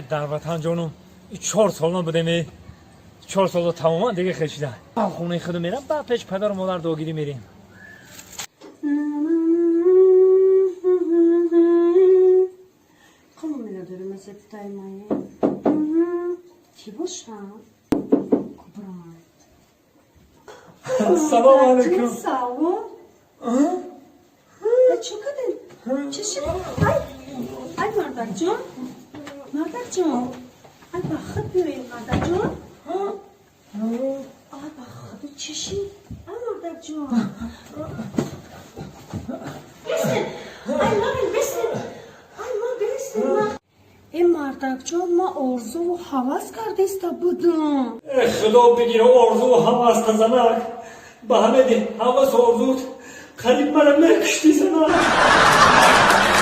Дар ватан, ҷонум, 4 сол набудем, 4 соло тамоман дига хешида. Хонаи худу мерам, ба пеш падару модар догирӣ мерем. Кому меладорем аз ибтидои? Кӣ бошам? Кубра. Ассалому алайкум. Салом. Чӣ кардем? Чӣ шуд? Ай, ай, мардакҷон, мардакҷон, ай, ба худ биёед, мардакҷон. Ай, ба худ, чӣ шид? Ай, мардакҷон, бисен. Ай, мабин, бисен. Ай, ма, бисен, ма. Э, мардакҷон, ма орзуву ҳавас кардаиста будам. Э, худо бигира орзуву ҳаваста, занак. Ба ҳамеди ҳавасу орзут қариб мара мекушти, занак.